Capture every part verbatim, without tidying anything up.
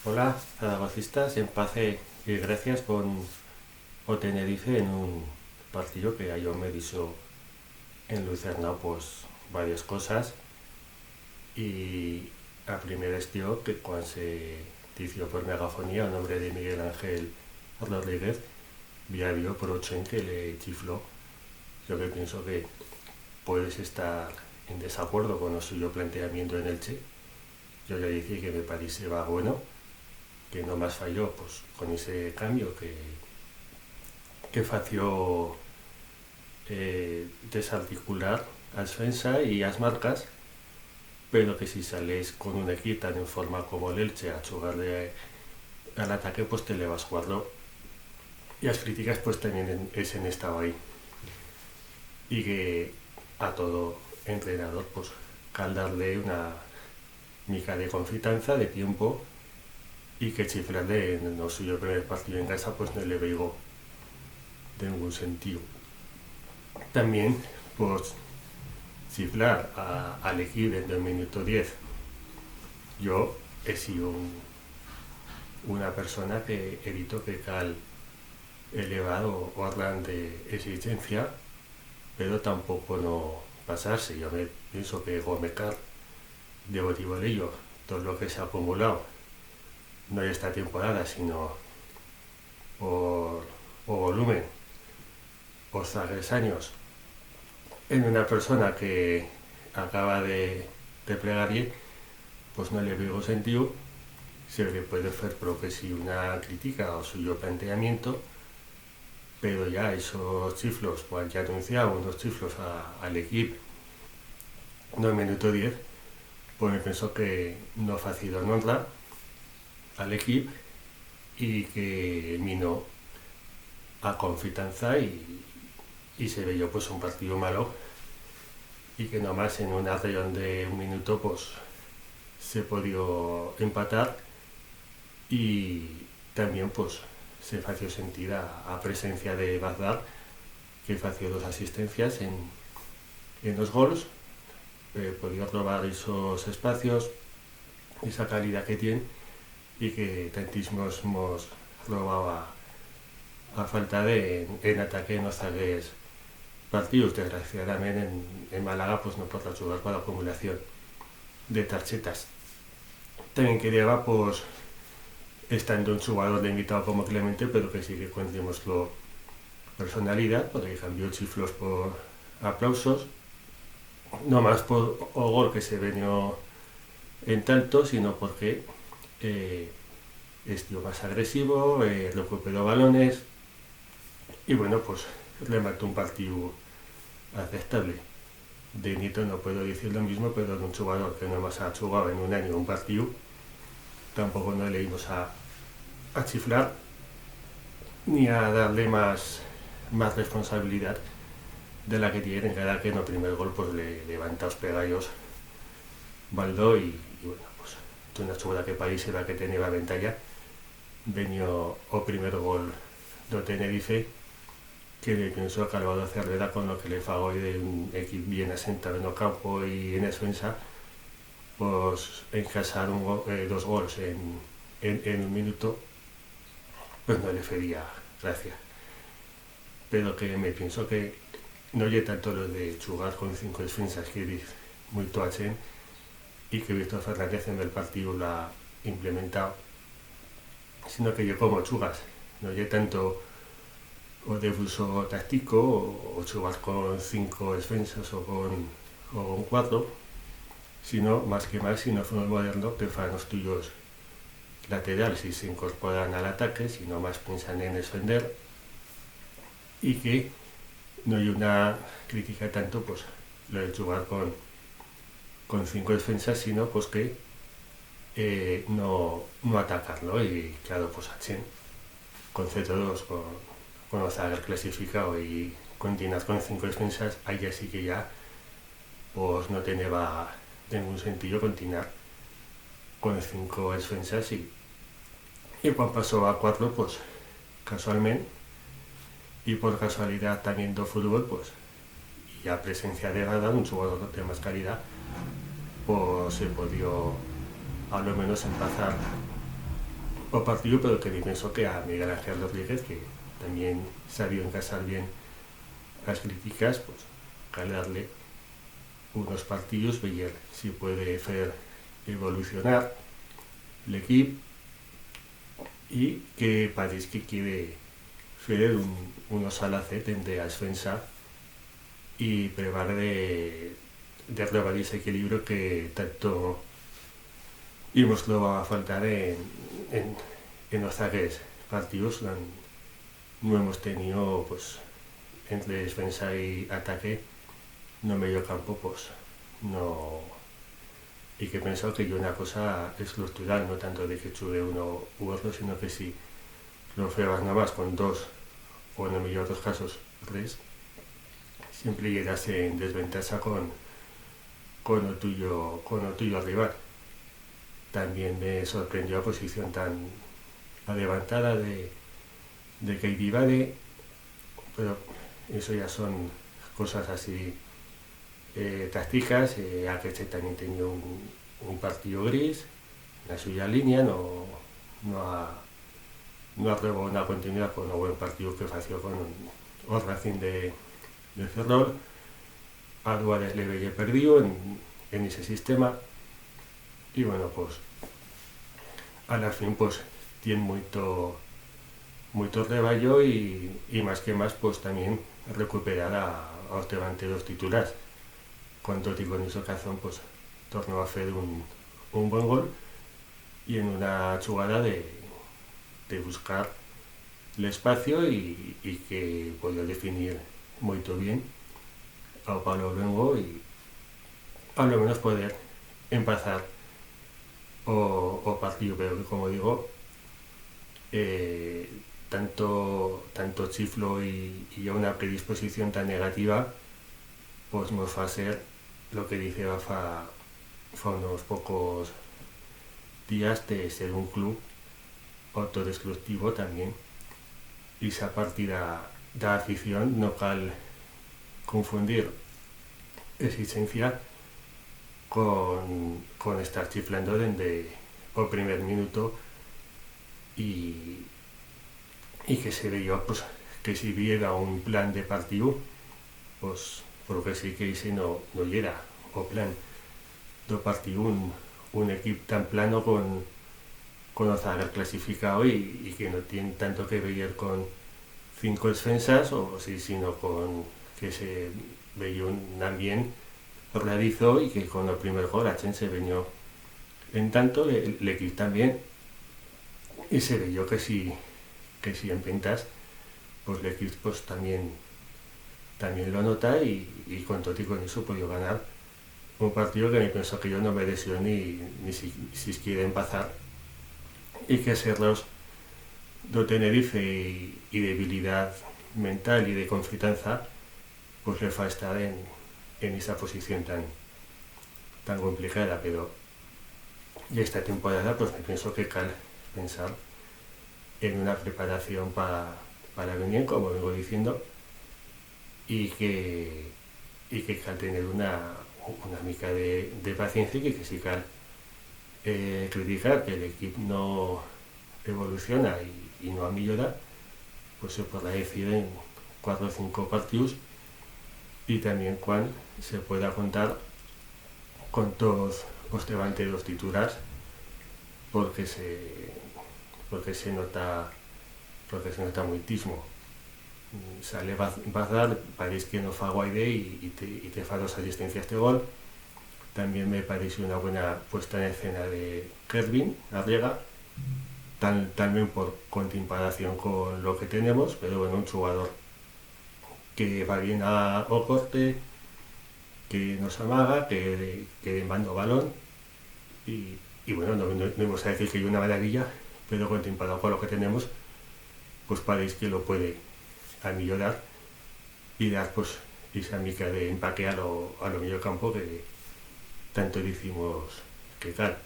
Hola, zaragocistas, en paz y gracias con o Tenerife en un partido que a yo me dixo en Lucernau, pues, varias cosas. Y a primera estió que cuan se dició por megafonía o nombre de Miguel Ángel Rodríguez, bi habió prou chent que le chifló. Yo que pienso que puedes estar en desacuerdo con o suyo planteamiento en Elche. Yo ya dicí que me pareceba bueno, que no mas falló, pues, con ese cambio que, que fació, eh, desarticular a esfensa y as marcas, pero que si sales con un equip tan en forma como l'Elche a chugar-le al ataque, pues te le vas cuatro. Y as criticas, pues, también en, es en estau ahí. Y que a todo entrenador, pues, cal dar-le una mica de confitanza, de tiempo, y que chiflar-le en o suyo primer partido en casa, pues, no le veigo dengún sentiu. También, pues, chiflar a, al equip en o minuto diez. Yo he sido un, una persona que he dito que cal elevar o, o arran de exigencia, pero tampoco no pasar-se. Yo me pienso que Gómez Car, de Botibolillo, tot lo que s'ha acumulau, no ye esta temporada, sino o, o volumen, os zaguers anyos, en una persona que acaba de, de plegar-ie, pues no le veigo sentiu. Se le puede fer, prou que sí, una critica o suyo planteamiento, pero ya esos chiflos, cuan ya anunciau unos chiflos a, al equip no minuto diez, pues me penso que no ha facido honra al equip y que minó a confitanza y, y se veyó, pues, un partido malo y que nomás en un arrellón de un minuto, pues, se podió empatar. Y también, pues, se fació sentir a, a presencia de Bazar, que fació dos asistencias en, en os gols. Eh, podió robar esos espacios, esa calidat que tien, y que tantismos hemos robau a, a falta de, en, en ataque en os zaguers partidos. Desgraciadament, en, en Málaga, pues, no podrá chugar por acumulación de tarchetas. También queriaba, pues, estando un chugador de invitau como Clemente, pero que sí que cuentemos lo personalidat, porque cambió chiflos por aplausos, no mas por o gol que se venió en tanto, sino porque, eh, estió mas agresivo, eh, recuperó balones, y, bueno, pues, remató un partido aceptable. De Nito no puedo dicir lo mismo, pero d'un chugador que no mas ha chugau en un anyo un partido, tampoco no le imos a, a chiflar ni a dar-le mas, mas responsabilidat de la que tiene, encara que en o primer gol, pues, le levanta os pegallos Baldo y, y, bueno, pues, d'una chugada que pareceba que teneba ventalla, venió o primer gol d'o Tenerife, que me pienso que Alvaro Cervera, con lo que le fa goi, de un equip bien asentau en o campo y en esfensa, pues, encasar un go-, eh, dos gols en, en, en un minuto, pues, no le fería gracia. Pero que me pienso que no ye tanto lo de chugar con cinco esfensas, que diz muito a chent, y que Víctor Fernández en el partido l'ha implementau, sino que ye como chugas. No ye tanto o defuso táctico, o, o chugar con cinco esfensas o con, o con cuatro, sino, mas que mas, si no fútbol moderno, que fan os tuyos laterals, si s'incorporan al ataque, si no mas piensan en esfender, y que no ye una critica tanto, pues, lo de chugar con, con cinco esfensas, sino, pues, que, eh, no, no atacar, no? Y, claro, pues, a chent, con C T dos, con, con o zaguer clasificau y continuar con cinco esfensas, ahí ya sí que ya, pues, no teneba dengún sentiu continuar con cinco esfensas y, y cuan pasó a cuatro, pues, casualment, y por casualidat tamién d'o fútbol, pues, y a presencia de Gada, un chugador de mas calidat, pues, se podió, a lo menos, empazar o partido, pero que me penso que a Miguel Ángel Rodríguez, que también sabió encasar bien las críticas, pues, cal dar-le unos partidos, veyer si puede fer evolucionar l'equip, y que pareix que quiere fer un, unos alacet entre a defensa y prebar de, de trobar ese equilibrio que tanto hemos trobado a faltar en, en, en los zaguers partidos. No, no hemos tenido, pues, entre defensa y ataque, no medio campo, pues, no, y que he pensau que ye una cosa estructural, no tanto de que chugue uno u otro, sino que si lo febas nada más con dos, o en o millor otros casos tres, siempre llegas en desventacha con, con o tuyo, con o tuyo rival. También me sorprendió a posición tan adevantada de, de Keidibade, pero eso ya son cosas así, eh, tácticas, eh, Akeche también tenía un, un partido gris, la suya línea, no, no ha, no ha probado una continuidad con o buen partido que fació con o Racing de, de Ferrol. A Duares le veye perdido en, en ese sistema. Y bueno, pues, a la fin, pues, tien muito, muito treballo y, y más que más, pues, también recuperar a, a os devanteros titulars. Con tot y con ixo que Azón, pues, tornó a fer un, un buen gol y en una chugada de, de buscar l'espacio y, y que podía definir muito bien a o palo luengo y a lo menos poder empazar o, o partido, pero que, como digo, eh, tanto, tanto chiflo y, y una predisposición tan negativa, pues mos fa ser lo que diceba fa, fa unos pocos días, de ser un club autodestructivo también. Ixa partida d'a afición, no cal confundir exigencia con, con estar chiflando dende o primer minuto y, y que se veyó, pues, que si hubiera un plan de partido, pues, por lo que sí que ixe no, no yera o plan d'o partido, un, un equip tan plano con, con o zaguer clasificado y, y que no tien tanto que veyer con cinco defensas, o sí, sino con que se veyó un ambient radizo y que con o primer gol a chent se venió en tanto, le, l'equip también, y se veyó que si, que si empentas, pues l'equip, pues, también, también lo nota y, y con tot y con eso puedo ganar un partido que me penso que yo no mereció ni, ni si, siquiera empazar, y que ese error d'o Tenerife y, y debilidat mental y de confianza, pues le fa estar en, en esa posición tan, tan complicada, pero ya esta temporada, pues me penso que cal pensar en una preparación pa, pa la veniente, como vengo diciendo, y que, y que cal tener una, una mica de, de paciencia y que, que si cal, eh, criticar que l'equip no evoluciona y, y no amillora, pues se podrá decir en cuatro o cinco partidos y también cuan se pueda contar con toz os devanteros titulars, porque se, porque se nota, porque se nota muitismo. Sale Baz-, Bazar, pareix que no fa guaire y, y te, y te fa dos asistencias de gol. También me pareció una buena puesta en escena de Kervin Arriaga, tal, también por comparación con lo que tenemos, pero bueno, un chugador que va bien a, o corte, que no s'amaga, que, que demanda o balón, y, y bueno, no, no, no imos a decir que ye una maravilla, pero comparau con lo que tenemos, pues pareix que lo puede amillorar y dar, pues, ixa mica d'empaque a lo, a lo medio campo que tanto dicimos que cal.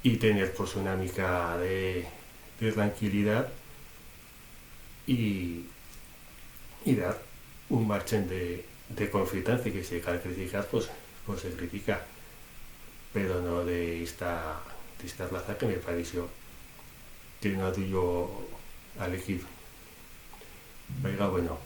Y tener, pues, una mica de, de tranquilidat y, y dar un marchen de, de confianza, que si cal criticar, pues, pues se critica, pero no de esta, de esta plaza que me pareció Tiene a tuyo a elegir. Vaiga, bueno.